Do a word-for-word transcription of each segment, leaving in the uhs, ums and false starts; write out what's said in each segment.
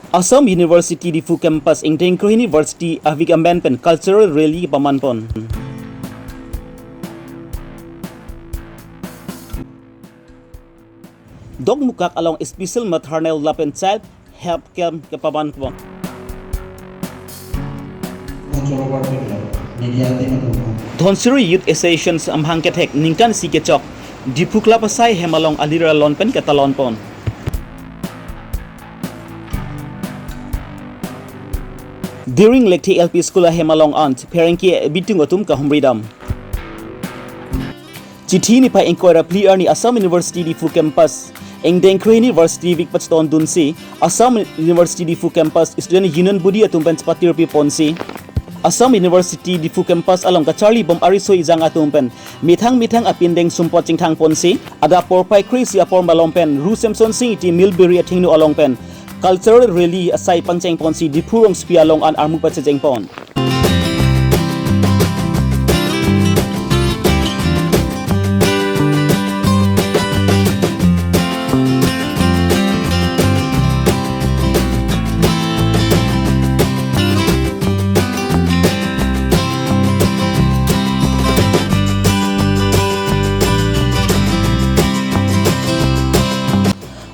Assam University Diphu Campus ingdeng krohini varsity avik amen pen cultural rally pamanpon. Dokmoka along special maternal lapen child help camp kepamanpon. Dhonsiri Youth Association amahang kethek ningkan isi kechok Diphu Club asai hem along alir alon pen ketalonpon. Diring Lekthe L P School ahem along an pherangke bitung atum kahumridam. Chithi niphai ingkoi ra phli arni Assam University Diphu Campus ingdeng krohini varsity avik pachetondunsi Assam University Diphu Campus Student Union Body atum pen chepatirpiponsi Assam University Diphu Campus along kacharlibom ariso ejang atum pen methang methang apindeng sumpot chingthangponsi adap porphai kre-isi apor malom pen Ru Semson Sing Ingti Millberry athengno along pen cultural rally asai pangchengponsi Diphu rongsopi along an armu pachejengpon.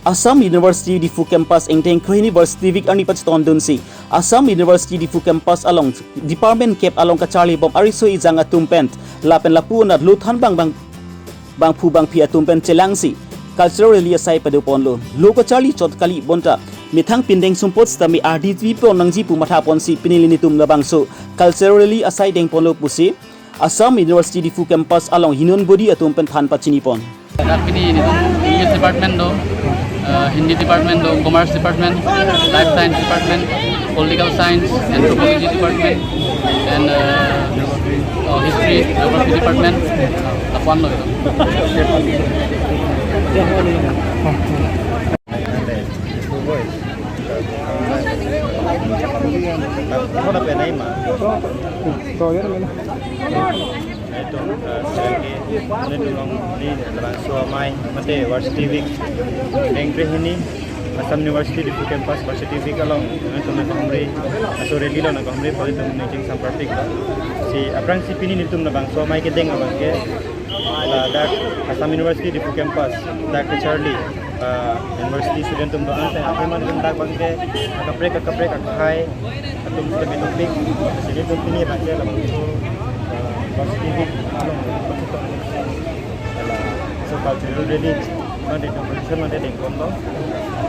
Assam University Diphu Campus ingdeng krohini varsity avik arni pachetondunsi Assam University Diphu Campus along department kep along kacharlibom ariso ejang atum pen lapen lapu anat lo than bang bang bangphu bangphi atum pen chelangsi cultural rally asai padoponlo. Lo kacharli chot kali bonta methang pindeng sumpot sitame ardi pipon nangji pu mathaponsi pini nelitum labangso cultural rally asai dengponlo pusi Assam University Diphu Campus along Union Body atum pen than pachinipon. Dak pini nelitum English department do, uh, Hindi department do, Commerce department, Life Science department, Political Science, Anthropology department, and, uh, uh, History, Geography department, uh, lapuan lo itu. Itum, eh, sebagai nelitum along neli labangso amei mate varsity avik ingdeng krohini Assam University Diphu Campus varsity avik along nelitum nangkahumri, laso rally along nangkahumri pu itum ningching samparpik. Si aphrangsi pini nelitum labangso amei kedeng abang ke ladak Assam University Diphu Campus dak kacharli, ah, university student atum do-an pen ahem atum dak abang ke akaprek akaprek akhai atum sitame dopik. Si nelitum pini abang ke labangso, ah, varsity avik along pachitok. Laso cultural rally mate competition mate dengponlo.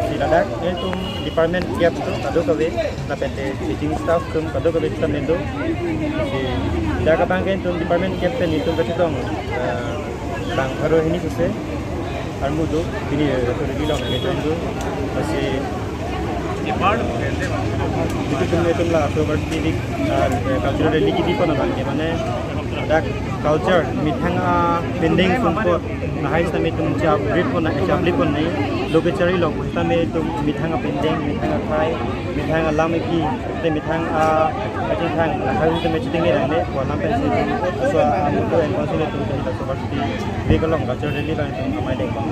Si ladak nelitum department kep atum kadokave lapen te teaching staff atum kadokave sitame do. Si dak abang ke nelitum department kep pen nelitum kachetong, eh, bang pharo hini suse armu do, pini, eh, laso rally along nelitum do. Lasi nelitum, nelitum laso varsity avik, eh, cultural rally kebipon abang ke mane dak culture methang apindeng sumpot lahai sitame itum chaprit pon, chaprit pon nangji. Lo kacharli lo sitame itum methang apindeng, methang akhai, methang alam eki, te methang a kachingthang lahai sitame chiteng ni rang ne pu alam pensi itum laso a motto enponsi itum ke laso varsity avik along culture rally along itum amei dengpon.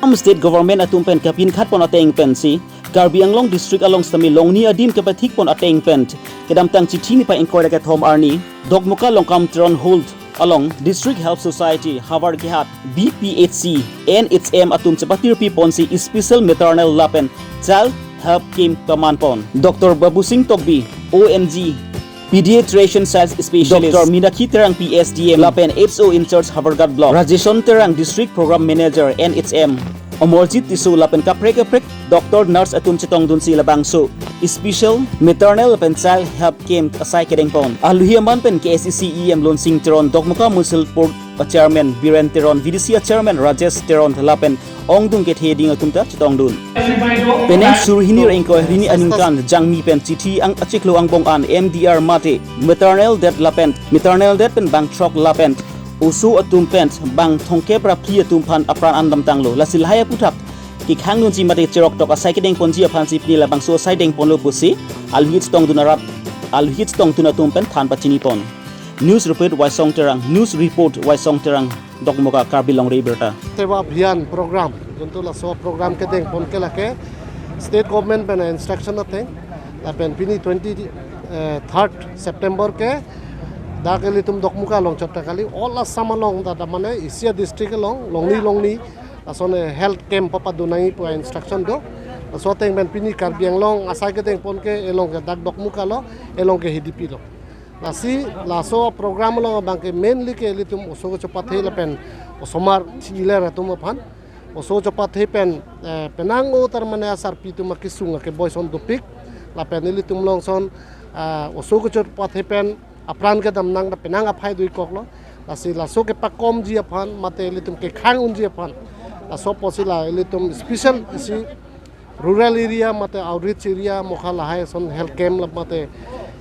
Assam State Government atum pen kapinkhatpon ateng pensi Karbi Anglong District along sitame longni adim kepathikpon ateng pen kedamtang chithi niphai ingkoi ra kethom arni Dokmoka Longkam Teron Hall along District Health Society, Howraghat, B P H C, N H M atum chepatirpiponsi special maternal lapen child help camp pamanpon. Doctor Babusing Tokbi, O M G, Pediatrician Child Specialist, Doctor Minakhi Terang, P S D M, lapen H O in charge Howraghat Block, Rajeson Terang, District Program Manager, N H M, Amarjit Tisso lapen kaprek kaprek doctor, nurse atum chetongdunsi labangso special maternal lapen child help camp asai kedengpon. Aluhi aman pen K A C C E M Lonsing Teron, Dokmoka Municipal Board a Chairman Biren Teron, V D C a Chairman Rajesh Teron lapen ongdung kethe ading atum ta chetongdun. Penang suri hini ra ingkoi hini aningkan jangmi pen chithi ang achiklo angbong an M D R mate maternal death lapen maternal death pen bangthrok lapen oso atum pen bang thomkep ra phli atum aphan apran an damtanglo. Lasi lahai aphuthak kekhangdunji mate cheroktok asai kedengponji aphansi pini labangso asai dengponlo pusi aluhi chetongdun arat, aluhi chetongdun atum pen than pachinipon. News report Waisong Terang, News report Waisong Terang, Dokmoka, Karbi Longri Abirta. Seva Abhiyan program Juntu laso program kedengpon ke lake state government pen instruction ateng, lapen pini twenty, eh, third September ke dak ilitum Dokmoka along chot ta kali, all Assam along ta, ta mane isi a-district along longni longni lason health camp papadun nangji pu instruction do. Laso ateng pen pini Karbi Anglong asai kedengpon ke elong ke dak Dokmoka lo, elong ke Hidipi lo. Lasi laso program along abang ke mainly ke ilitum oso kechopathe lapen osomar chiler atum aphan, oso chopathe pen, eh, penang o tar mane asarpi atum akesung akeboi ason dopik, lapen ilitum along ason, ah, oso kechopathe pen apran kedam nang ta penang aphai do-ik kok lo. Lasi laso kepakomji aphan mate ilitum kekhang unji aphan, laso apotsi la ilitum special isi rural area mate outreach area mokha lahai ason health camp la mate,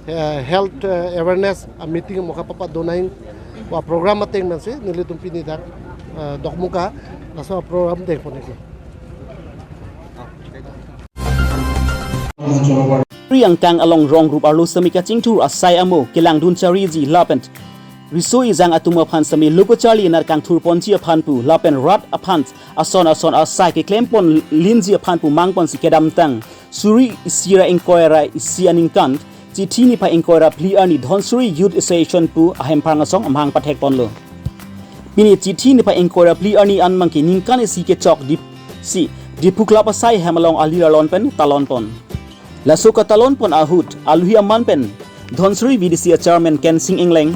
eh, health, eh, awareness a-meeting mokha papadun nangji pu program ateng pensi nelitum pini dak, eh, Dokmoka laso program dengpon-iklo. Ri angkang along rong rup arlo semi kachingthur asai amo kelangdun chariji lapen riso ejang atum aphan semi lo kacharli anar kangthurponji aphan pu lapen rat aphan ason ason asai keklempon linji aphan pu mangponsi kedamtang suri isi ra ingkoi ra isi aningkan chithi niphai ingkoi ra phli arni Dhansiri Youth Association pu ahempharang asong amahang pathekponlo. Pini chithi niphai ingkoi ra phli arni an abang ke ningkan isi kechok Dip-, si Diphu Club asai hem along alir alon pen talonpon. Laso katalonpon ahut alohi aman pen Dhansiri V D C a-chairman Kensing Engleng,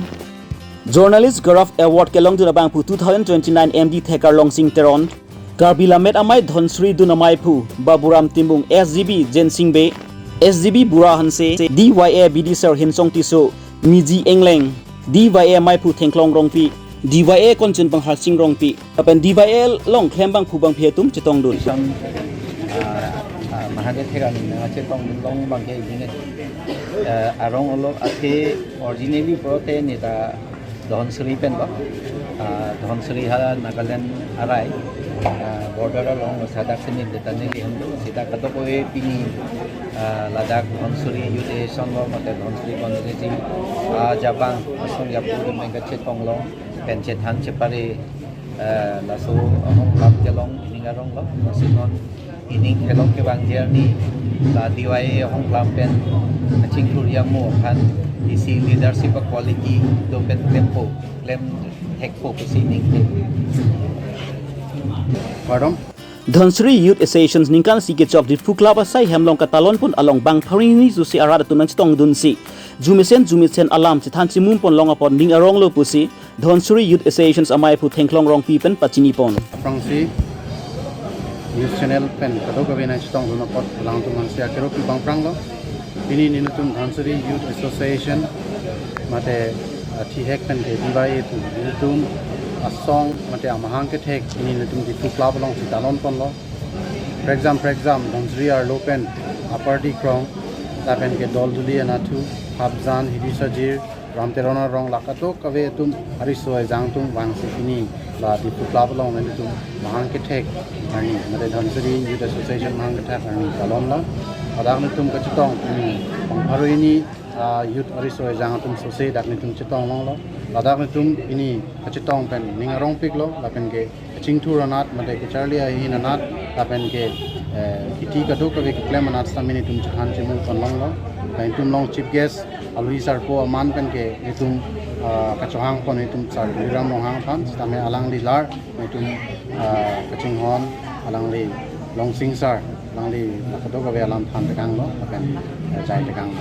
journalist Gaurav Award kelongdun abangphu two thousand twenty-nine M D Thekar Longsing Teron, Karbi Lammet Amei Dhansiri dun amaiphu Baburam Timung, S G B Jensing Bey, S G B Bura Hanse, D Y A B D sir Hinsong Tisso, Miji Engleng, D Y A amaiphu Thengklong Rongpi, D Y A kongchun abang Harsing Rongpi, lapen D Y A along klem abangphu bangphi atum chetongdun. Sam, ah, ah, mahage thega ni na chetongdun long abang ke ini, eh, arong olo athe originally pulote neta Dhansiri pen ba, ah, Dhansiri ha Nagaland arai, ah, border along sadak sini detane lihem do, sita kadokave pini, ah, ladak Dhansiri Youth Association lo mate Dhansiri constituency, ah, jabang asong japu pen kachetong long, pen chethan chepare, ah, laso ahong lam kelong ining arong lo, laso non ining kelong kevang journey la D Y A ahong lam pen achingthur yamo aphan isi leadership quality do pen klempo, klem thekpo pusi ining ke. Pardon? Dhansiri Youth Association ningkan isi kechok Diphu Club asai hem along katalonpon along bang phari ni susi arat atum nangchetongdunsi jumesen jumesen alam chethan chimum pon long apot ning arong lo pusi Dhansiri Youth Association amaiphu Thengklong Rongpi pen pachinipon. Aphrangsi news channel pen kadokave nangchetongdun apot alangtum aphansi akero pi bang phranglo. Pini nelitum Dhansiri Youth Association mate, ah, thihek pen ke D Y A pu nelitum asong mate amahang kethek pini nelitum Diphu Club alongsi talonponlo. Prekjam prekjam Dhansiri arlo pen Upper Dikrong lapen ke Dolduli anatthu, Hapjan, Hidi Sajir, Ram Teron arong la kadokave atum ariso ejang atum vangsi pini la Diphu Club along nelitum mahang kethek arni, mate Dhansiri Youth Association mahang kethek arni talonlo. Ladak nelitum kachetong pini bang pharo hini, ah, youth ariso ejang atum sose dak nelitum chetong longlo. Ladak nelitum pini kachetong pen ning arongpiklo lapen ke kachingthur anat mate kacharli ahin anat lapen ke, eh, kiti kadokave keklem anat sitame nelitum chethan chimum pon longlo. Lapen nelitum along chief guest alohi sarpo aman pen ke nelitum, ah, kachohangpon nelitum sar Tuliram Ronghang aphan sitame alangli lar nelitum, ah, kachinghon alangli Longsing sar alangli la kadokave alam than tekanglo lapen, eh, jai tekanglo.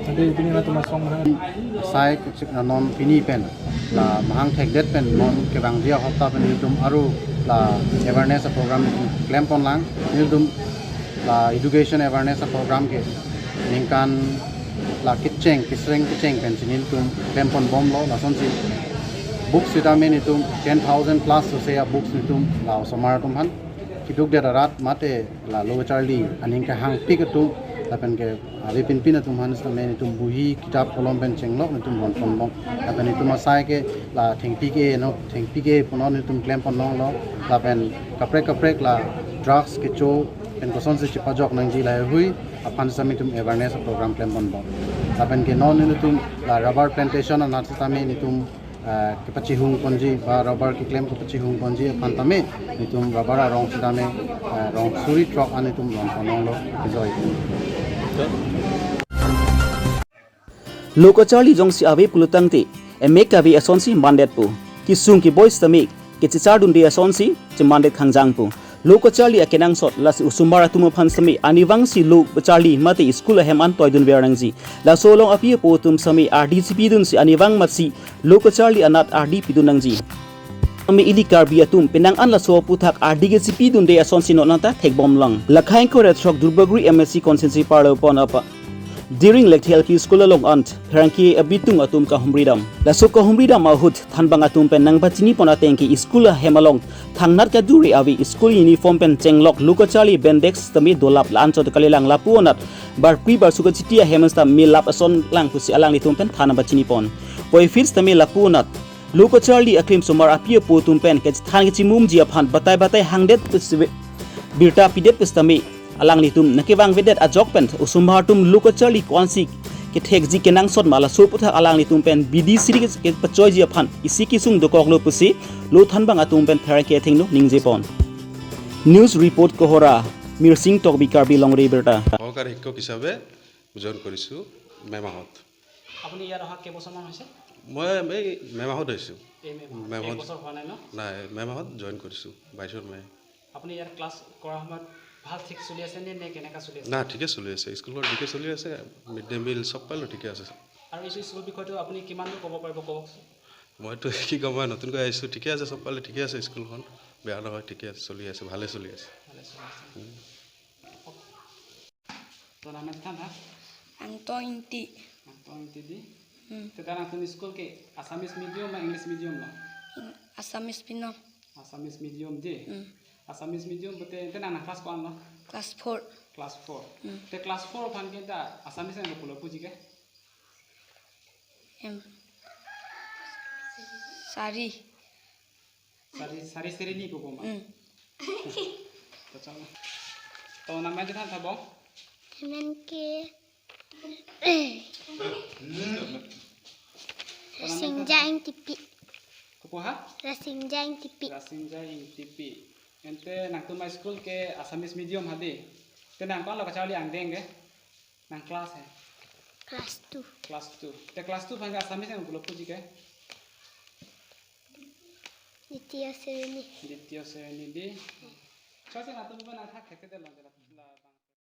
Ante pini nelitum asong mahang. Sai kachik non pini pen la mahang thekdet pen non kevangji ahopta pen nelitum aru la awareness program nelitum klemponlang. Nelitum la education awareness program ke ningkan la kecheng kesreng kecheng pensi nelitum klemponbomlo. Lasonsi books sitame nelitum ten thousand plus sose a-books nelitum la osomar atum aphan keduk det arat mate la lo charli aning kehangpik atum lapen ke ave pinpin atum aphan sitame nelitum buhi kitap kolom pen chenglok nelitum ronponbom. Lapen nelitum asai ke la thengpi ke no thengpi ke punon nelitum klemponlonglo. Lapen kaprek kaprek la drugs kecho pen kosonsi chepajok nangji lahaihui aphan sitame nelitum awareness program klemponbom. Lapen ke non nelitum la rubber plantation anat sitame nelitum eh, kepachihung ponji ba rubber keklem kepachihung ponji aphan tame nelitum rubber arong sitame, eh, rong suri throk an nelitum longpon longlo, kejoi. Lo kacharli jongsi ave pulotangte, emek kave asonsi mandetpo. Kesung keboi sitame kechechar dunde asonsi chemandet khangjang pu. Lo kacharli akenangsot lasi osomar atum aphan sitame arnivang si lo kacharli mate school ahem an toidunver nangji. Laso along api apo atum sitame ardi chipidunsi arnivang matsi lo kacharli anat ardi pidun nangji. Sitame ili Karbi atum penang an laso aputhak ardi kechipidunde asonsi non anta thekbomlang. Lakhai ingkoi ra throk Duarbagori M A C constituency parlo pon apa Diring Lekthe L P School along an pherangke abitung atum kahumridam. Laso kahumridam ahut thanbang atum pen nangpachinipon ateng ke school ahem along thangnat kadure ave, school uniform pen chenglok, lo kacharli, bendex tame dolap, la-an chot kalilang, lapu anat barpri barsu kachiti ahem sitame lap ason lang pusi alanglitum pen than nangpachinipon. Puvoiphit sitame lapu anat lo kacharli aklem osomar api apo atum pen kachethan kachimumji aphan batai batai hangdet pusi birta pidet pu sitame alanglitum nangkevangvedet ajok pen osomar atum lo kacharli ko-ansi kethekji kenangsot ma, laso aputhak alanglitum pen bidi siri ke, kepachoiji aphan isi kesung dokoklo pusi lo thanbang atum pen pherangke athengno ningjepon. News report Kohora, Mirsing Tokbi, Karbi Longri Abirta. সহকাৰী শিক্ষক হিচাপে জইন কৰিছোঁ মে' মাহত। আপুনি ইয়াত অহা কেইবছৰমান হৈছে? মই এই মে' মাহত আহিছোঁ। এই মে' মাহত? মে' এক মাহত। বছৰ হোৱা নাই ন? নাই, মে' মাহত জইন কৰিছোঁ, বাইছৰ মে'। আপুনি ইয়াত ক্লাছ কৰা সময়ত ভাল ঠিক চলি আছে নে, নে কেনেকা চলি আছে? না, ঠিকে চলি আছে, স্কুলখন ঠিকে চলি আছে, মিড ডে মিল চব ফালে ঠিকে আছে। আৰু এই স্কুল বিষয়টো আপুনি কিমান দূৰ ক'ব পাৰিব, কওকচোন। মইতো কি ক'ম, মই নতুনকৈ আহিছোঁ, ঠিকে আছে, চব ফালে ঠিকে আছে স্কুলখন, বেয়া নহয়, ঠিকে আছে, চলি আছে, ভালে চলি আছে। ভালে চলি আছে। উম। Tonam nangthan ha? Angtong Ingti. Angtong Ingti di. Hmm. Te ta nangtum school ke Assamese medium ma English medium lo? Eng-, Assamese pinon. Assamese medium di. Hmm. Assamese medium pute te nang class ko-an lo? Class four. Class four. Hmm. Te class four aphan ke ta Assamese nang pulo puji ke? Em. Sari. Sari, sari seri ni pupo ma? Hmm. Kacang. To namai kethan tha bo? Amen ke Rasinja Ingtipi. Kopo ha? Rasinja Ingtipi. Rasinja Ingtipi. Ante nangtum a-school ke Assamese medium hadi. Te nang ko-an lo kacharli angdeng ke? Nang class he? Class two. Class two. Te class two aphan ke Assamese nang pulo puji ke? Ditiyo sreni. Ditiyo sreni di. Chose nangtum ba nang thak thek te lo la, la.